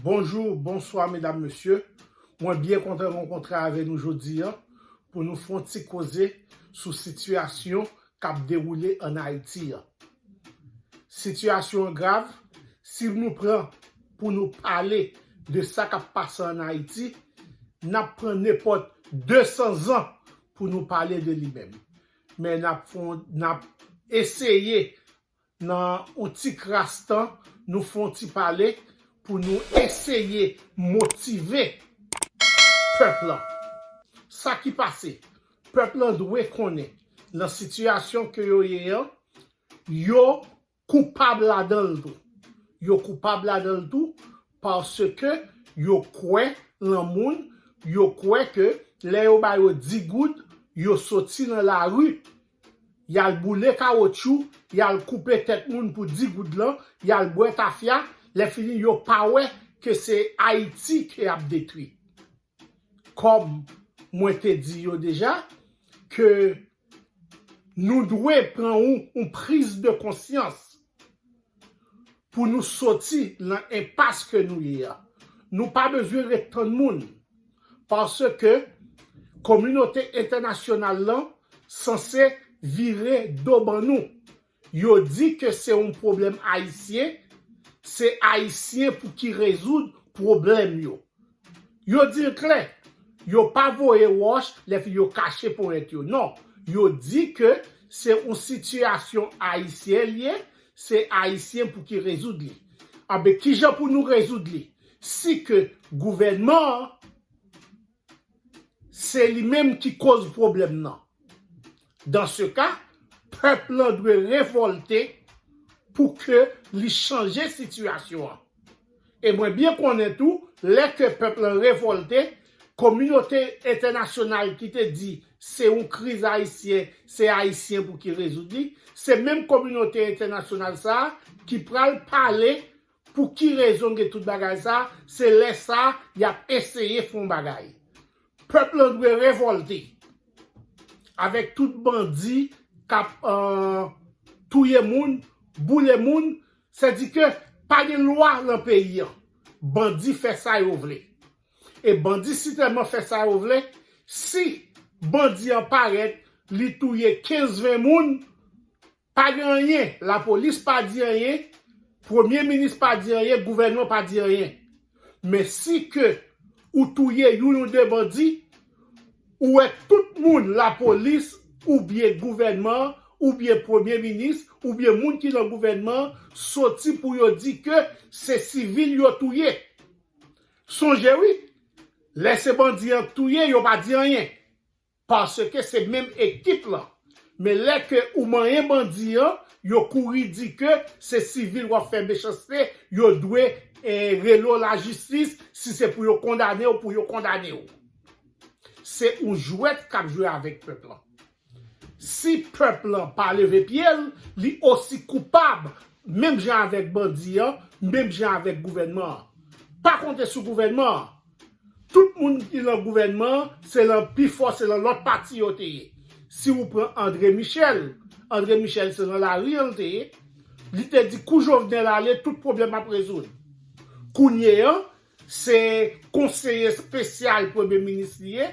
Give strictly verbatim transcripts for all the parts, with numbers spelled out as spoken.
Bonjou, bonswa, medam, mesye. Mwen byen kontan rankontre avè nou jodi a pou nou fè yon ti koze sou sitiyasyon k ap dewoule ann Ayiti a. Sitiyasyon an grav. Si nou pran pou nou pale de sa k ap pase ann Ayiti, n ap pran nenpòt de san zan pou nou pale de li menm. Men n ap fè yon, n ap eseye nan yon ti kras tan, nou fè yon ti pale pou nou eseye motive pèp lan. Sa ki pase, pèp lan dwe konnen nan sitiyasyon ke yo ye an, yo koupab ladan l tou. Yo koupab ladan l tou paske yo kwè lan moun, yo kwè ke lè yo ba yo di goud, yo soti nan lari, y al boule kawotchou, y al koupe tèt moun pou di goud lan, y al bwè tafya, lè fini yo pa wè ke se Ayiti ke y ap detwi. Kòm mwen te di yo deja, ke nou dwe pran yon, yon priz de konsyans pou nou soti nan enpas ke nou ye a. Nou pa bezwen ret tann moun, paske kominote entènasyonal lan sanse vire do ban nou. Yo di ke se yon pwoblèm ayisyen, se Ayisyen pou ki rezoud pwoblèm yo. Yo di l klè, yo pa voye wòch lè fi yo kache ponyèt yo. Non, yo di ke se yon sitiyasyon ayisyen li ye, se Ayisyen pou ki rezoud li. Anben, kijan pou nou rezoud li? Si ke gouvènman an, se li menm ki koz pwoblèm nan. Dan se ka, pèp lan dwe revòlte pou ke li chanje sitiyasyon an. E mwen byen konnen tou, lè ke pèp lan revòlte, kominote entènasyonal ki te di se yon kriz ayisyen, se Ayisyen pou ki rezoud li, se menm kominote entènasyonal sa a ki pral pale pou ki rezon gen tout bagay sa a, se lè sa a y ap eseye fè yon bagay. Pèp lan dwe revòlte avèk tout bandi k ap, euh, touye moun, boule moun, sèdike pa gen lwa lan peyi an. Bandi fè sa yo vle. E bandi sitèlman fè sa yo vle, si bandi an parèt, li touye kenz ven moun, pa gen anyen, lapolis pa di anyen, premye minis pa di anyen, gouvènman pa di anyen. Men si ke ou touye youn ou de bandi, ou wè tout moun, lapolis, oubyen gouvènman, oubyen premye minis, oubyen moun ki nan gouvènman, soti pou yo di ke se sivil yo touye. Sonje wi, lè se bandi an k touye, yo pa di anyen. Paske se menm ekip lan. Men lè ke ou manyen bandi an, yo kouri di ke se sivil w ap fè mechanste, yo dwe, eh, rele w lajistis, si se pou yo kondane w, pou yo kondane w. Se yon jwèt k ap jwe avèk pèp lan. Si pèp lan pa leve pye l, li osi koupab, menm jan avèk bandi an, menm jan avèk gouvènman an. Pa konte sou gouvènman an. Tout moun ki lan gouvènman an, se lan pifò, se lan lòt pati yo te ye. Si ou pran André Michel, André Michel se lan lari an l te ye. Li te di kou Jovenel ale, tout pwoblèm ap rezoud. Kounye an, se konseye espesyal premye minis li ye,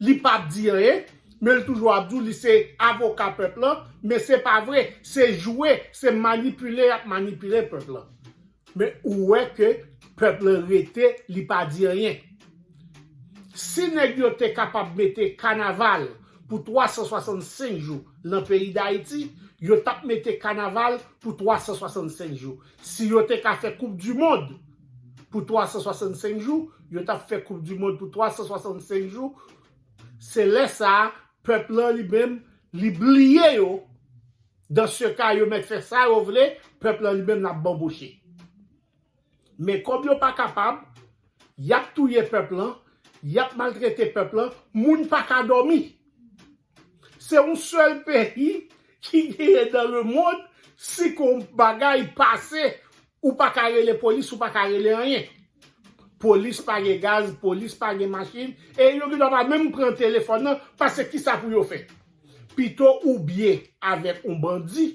li p ap di anyen, men l toujou ap di w li se avoka pèp lan, men se pa vre, se jwe, se manipile y ap manipile pèp lan. Men ou wè ke pèp lan rete, li pa di anyen. Si nèg yo te kapab mete kanaval pou twa san swasannsenk jou lan peyi Dayiti, yo t ap mete kanaval pou twa san swasannsenk jou. Si yo te ka fè koup di mond pou twa san swasannsenk jou, yo t ap fè koup di mond pou twa san swasannsenk jou. Se lè sa a, pèp lan li menm, li bliye yo. Dan se ka, yo mèt fè sa yo vle, pèp lan li menm l ap banboche. Men kòm yo pa kapab, y ap touye pèp lan, y ap maltrete pèp lan, moun pa ka dòmi. Se yon sèl peyi ki genyen dans le monde, si ke yon bagay pase, ou pa ka rele polis, ou pa ka rele anyen. Polis pa gen gaz, polis pa gen machin, e yo gendwa pa menm pran telefòn nan, paske kisa pou yo fè? Pito ou byen avèk yon bandi,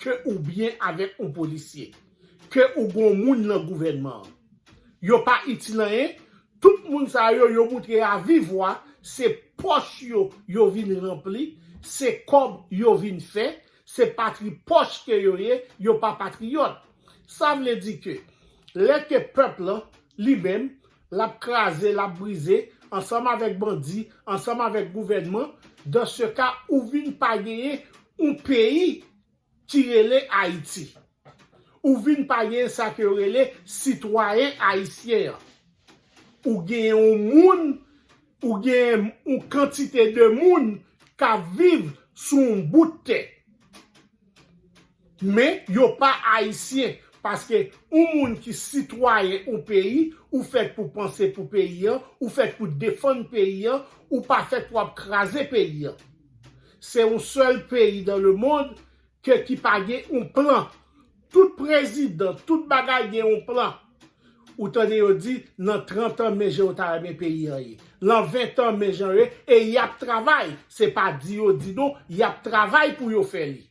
ke ou byen avèk yon polisye, ke ou gon moun nan gouvènman an. Yo pa itil anyen. Tout moun sa yo, yo moutre avivwa, se pòch yo, yo vin ranpli, se kòb yo vin fè, se patri pòch ke yo ye, yo pa patriyòt. Sa vle di ke lè ke pèp lan, li menm, l ap kraze, l ap brize, ansanm avèk bandi, ansanm avèk gouvènman, dans ce cas, ou vin pa genyen yon peyi ki rele Ayiti. Ou vin pa genyen sa ke yo rele sitwayen ayisyen an. Ou genyen yon moun, ou genyen yon kantite de moun k ap viv sou yon bout tè. Men yo pa ayisyen, paske yon moun ki sitwayen yon peyi, ou fèt pou panse pou peyi an, ou fèt pou defann peyi an, ou pa fèt pou ap kraze peyi an. Se yon sèl peyi dans le monde ke ki pa gen yon plan. Tout prezidan, tout bagay gen yon plan. Ou tande yo di, nan trant an, men jan yo ta renmen peyi an ye. Nan ven an, men jan yo ye, e y ap travay. Se pa di yo di non, y ap travay pou yo fè li.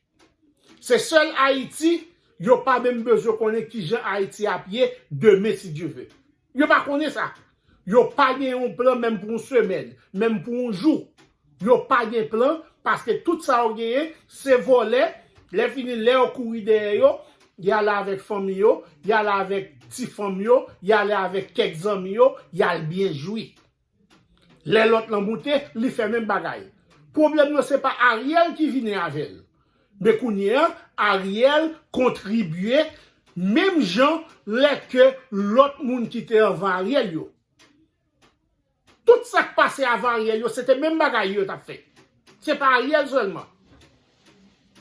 Se sèl Ayiti, yo pa menm bezwen konnen kijan Ayiti ap ye demen, si Dye ve. Yo pa konnen sa. Yo pa gen yon plan menm pou yon semèn, menm pou yon jou. Yo pa gen plan, paske tout sa yo genyen, se vòlè. Lè fini, lè yo kouri dèyè yo, y ale avèk fanmi yo, y ale avèk ti fanm yo, y ale avèk kèk zanmi yo, y al byen jwi. Lè lòt lan moute, li fè menm bagay. Pwoblèm nan, se pa Ariel ki vini avè l. Men kounye a, Ariel kontribye menm jan lè ke lòt moun ki te anvan Ariel yo. Tout sa k pase avan Ariel yo, se te menm bagay yo t ap fè. Se pa Ariel sèlman.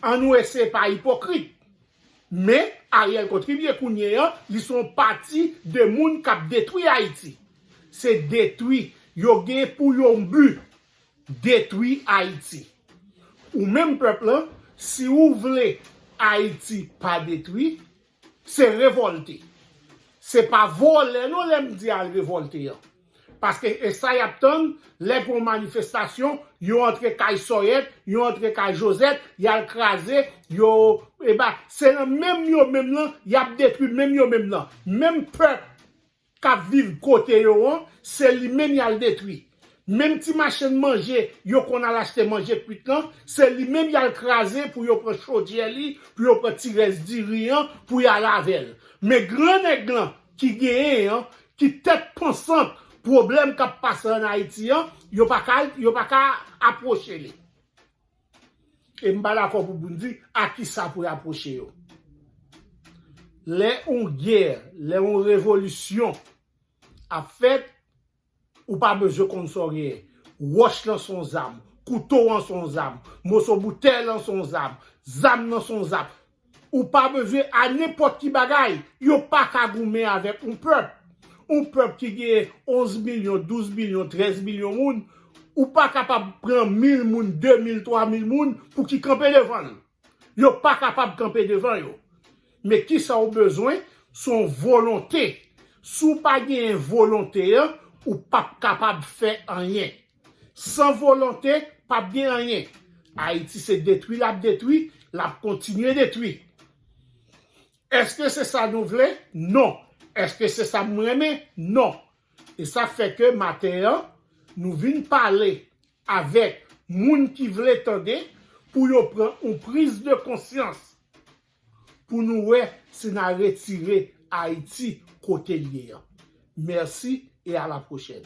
An nou eseye pa ipokrit. Men, Ariel kontribye kounye a, li se yon pati de moun k ap detwi Ayiti. Se detwi. Yo gen pou yo bi detwi Ayiti. Ou menm pèp lan, si ou vle Ayiti pa detwi, se revòlte. Se pa vòlè non lè m di al revòlte an. Paske e sa y ap tann, lè gen yon manifestasyon, yo antre kay Sòyèt, yo antre kay Jozèt, y al kraze, yo, e ba, se nan menm yo menm lan, y ap detwi menm yo menm lan. Menm pèp k ap viv kote yo an, se li menm y al detwi. Menm ti machann manje yo konn al achte manje kwit lan, se li menm y al kraze pou yo pran chodyè li, pou yo pran ti rès diri an, pou y al avè l. Men gran nèg lan ki genyen an, ki tèt pansant pwoblèm k ap pase ann Ayiti an, yo pa ka, yo pa ka apwoche li. E m pa dakò pou pou n di a kisa pou y apwoche yo. Lè yon gè, lè yon revolisyon ap fèt, ou pa bezwen konn sa w genyen. Wòch lan se yon zam, kouto an se yon zam, moso boutèy lan se yon zam, zam nan se yon zam. Ou pa bezwen a nenpòt ki bagay. Yo pa ka goumen avèk yon pèp. Yon pèp ki genyen onz milyon, douz milyon, trèz milyon moun, ou pa kapab pran mil moun, de mil, twa mil moun pou ki kanpe devan l. Yo pa kapab kanpe devan yo. Men kisa w bezwen? Se yon volonte. Si w pa genyen volonte an, ou p ap kapab fè anyen. San volonte, p ap gen anyen. Ayiti se detwi l ap detwi, l ap kontinye detwi. Èske se sa nou vle? Non. Èske se sa m renmen? Non. E sa fè ke maten an, nou vin pale avèk moun ki vle tande pou yo pran yon priz de konsyans pou nou wè si n a retire Ayiti kote l ye an. Mèsi e a la pwochèn.